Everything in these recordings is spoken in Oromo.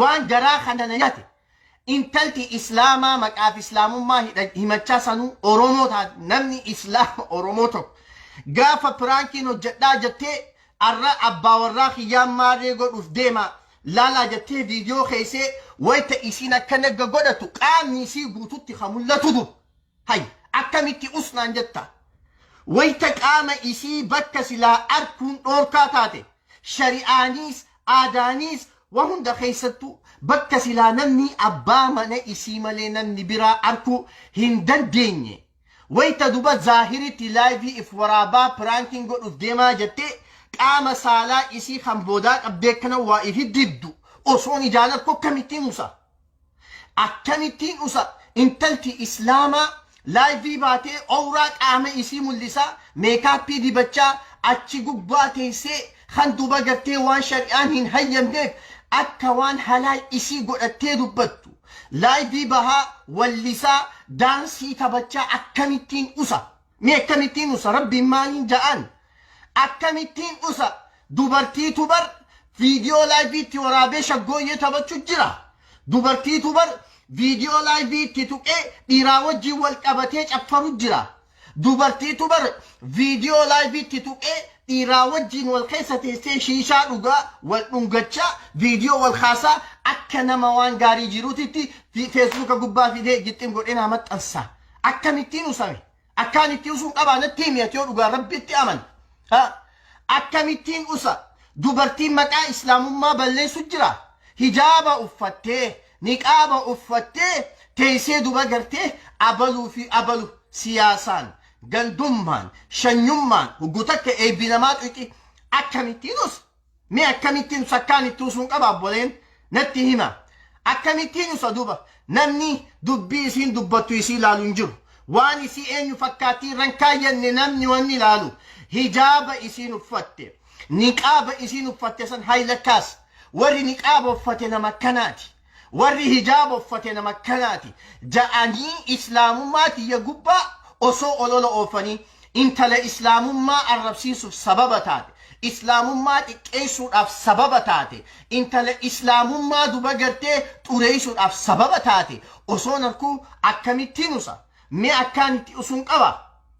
Waan garaa kana na nyaate, intalti Islaamaa maqaaf Islaamummaa himachaa sanuu Oromoo taate, namni Islaama Oromoo tokko gaafa prankiin hojjedhaa jettee, arra abbaa warraa kiyyaan maarree godhuuf deema laalaa jettee viidiyoo keessee, wayta isiin akka nagga godhatu qaamni isii guututti ka mul'atu dur. Hay, akkamitti usnaan jetta? Wayta qaama isii bakka silaa arkuun dhoorkaa taate, shari'aaniis aadaaniis wa hunda keessattuu, bakka silaa namni abbaa mana isii malee namni biraa arkuu hin dandeenye, wayta duba zaahiritti live if waraabaa pranking godhuuf deemaa jettee qaama saalaa isii kan boodaa qabdee akkana waa ifi dibdu osoon ijaan arku akkamittiin usa? Akkamittiin usa? Intalti Islaamaa live baatee owraa qaama isii mul'isaa, makeup dibachaa, achi gubbaa teessee kan duba gartee waan shari'aan hin hayyamneef akka waan halaal isii godhattee dubbattu, live bahaa wallisaa, daansii taphachaa akkamittiin usa? Mee akkamittiin usa? Rabbiin maaliin ja'an? Akkamittiin usa? Dubartiitu bar viidiyoo liveitti waraabee shaggooyyee taphachuu jira. Dubartiitu bar viidiyoo liveitti tuqee dhiiraa wajjin wal qabatee caffaru jira. Dubartiitu bar viidiyoo liveitti tuqee dhiiraa wajjin wal keessa teessee shiishaa dhugaa, wal dhungachaa, viidiyoo wal kaasaa, akka nama waan gaarii jiruutitti Facebooka gubbaa fidee gixxim godhee naa maxxansa. Akkamittiin usame? Akkaan itti usuun qabaa natti himi ati yoo dhugaa Rabbitti aman. Akkamittiin usa? Dubartiin maqaa Islaamummaa balleessu jira. Hijaaba uffattee, niqaaba uffattee teessee duba gartee abaluu fi abalu siyaasaan, gandummaan, shanyummaan huggu takka eebbi namaa xuqi, akkamittiin usa? Mee akkamittiin usa? Akkaan itti usuun qaba obboleen natti hima. Akkamittiin usa duba? Namni dubbii isiin dubbattu isii ilaalu hin jiru. Waan isii eenyu fakkaattii irran kaayyanne, namni wanni ilaalu hijaaba isiin uffatte, niqaaba isiin uffatte san. Haylakkaas warri niqaaba uffate nama akkanaati. Warri hijaaba uffate nama akkanaati. Ja'anii Islaamummaa tiyya gubbaa osoo olola oofanii, intala Islaamummaa arrabsiisuuf sababa taate, Islaamummaa xiqqeessuudhaaf sababa taate, intala Islaamummaa duba gartee xureessuudhaaf sababa taate osoon arkuu akkamittiin usa? Mee akkaan itti usuun qaba?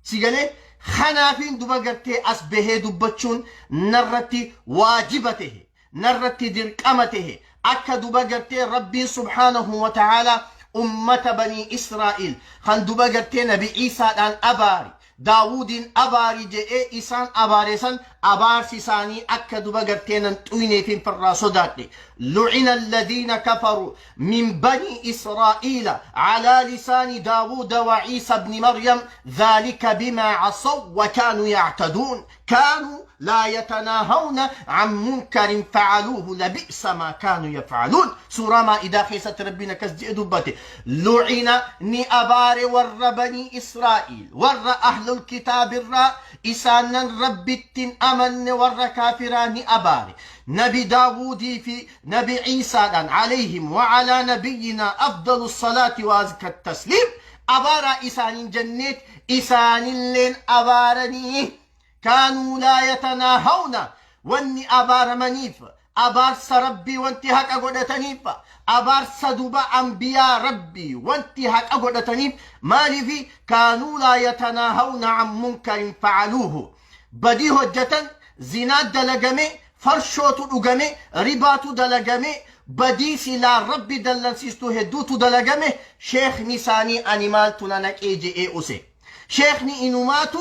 Si galee? Kanaafiin duba gartee as bahee dubbachuun narratti waajiba tahe, narratti dirqama tahe. Akka duba gartee Rabbiin subhaanahu wa ta'aalaa ummata Banii Israa'iil kan duba gartee Nabi Iisaadhaan abaari, Daawudiin abaari jedhee isaan abaare san, abaarsi isaanii akka duba gartee nan xuyneefin firraa sodaadhe. لعن الذين كفروا من بني إسرائيل على لسان داود وعيسى بن مريم ذلك بما عصوا وكانوا يعتدون كانوا لا يتناهون عن منكر فعلوه لبئس ما كانوا يفعلون. Suuraa Maa'idaa keessatti Rabbiin akkas jedhe dubbate. لعن ni abaare warra Banii Israa'iil, warra ahlul kitaabirraa isaanan Rabbittiin amanne, warra kaafiraa ni abaare Nabi Daawudii fi Nabi Iisaadhaan عليهم وعلى نبينا أفضل الصلاة وأزكى التسليم. Abaaraa isaaniin jenneet isaanilleen abaaranii. كانوا لا يتناهون, wanni abaaramaniif abaarsa Rabbii wanti haqa godhataniif, abaarsa duba ambiyaa Rabbii wanti haqa godhataniif maaliifi? كانوا لا يتناهون عن منكر فعلوه. Badii hojjetan, zinaa dalagame, farshootu dhugame, ribaatu dalagame, badii silaa Rabbi dallansiistu hedduutu dalagame. Sheekni isaanii ani maaltu na naqee je'ee use. Sheekni inumaatu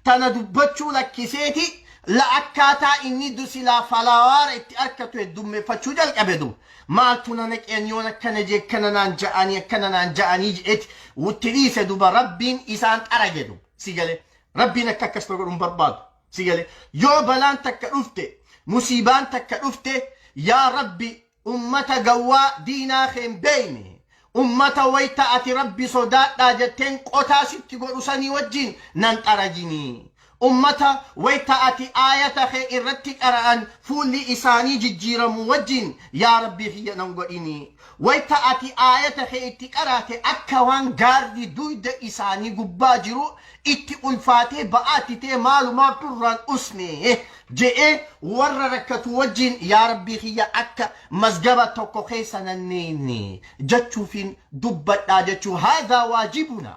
tana dubbachuu lakkiseeti la akkaataa inni silaa falawaara itti arkatu heddummeeffachuu jalqabe. Du maaltu na naqeen yoon akkana jee, akkana naan ja'anii, akkana naan ja'anii je'eeti wutti dhiise. Duba Rabbiin isaan xarage. Du si galee? Rabbiin akka akkas godhu hin barbaadu. Si galee? Yoo balaan takka dhufte, musiibaan takka dhufte, yaa Rabbi, ummata gawwaa diinaa kee hin beeyne, ummata wayta ati Rabbi sodaadhaa jetteen qotaa sitti godhu sanii wajjin nan xarajinii. Ummata wayta ati aayata kee irratti qara'an fuulli isaanii jijjiiramu wajjin yaa Rabbii kiyya nan godhini. Wayta ati aayata kee itti qaraate akka waan gaarri duyda isaanii gubbaa jiru itti ulfaatee ba'aatti ta'e maalumaaf durraan usne je'ee warra rakkatu wajjin yaa Rabbii kiyya akka mazgaba tokko keessa nanneeyne jechuufin dubbadhaa jechuu haadhaa waajibuna.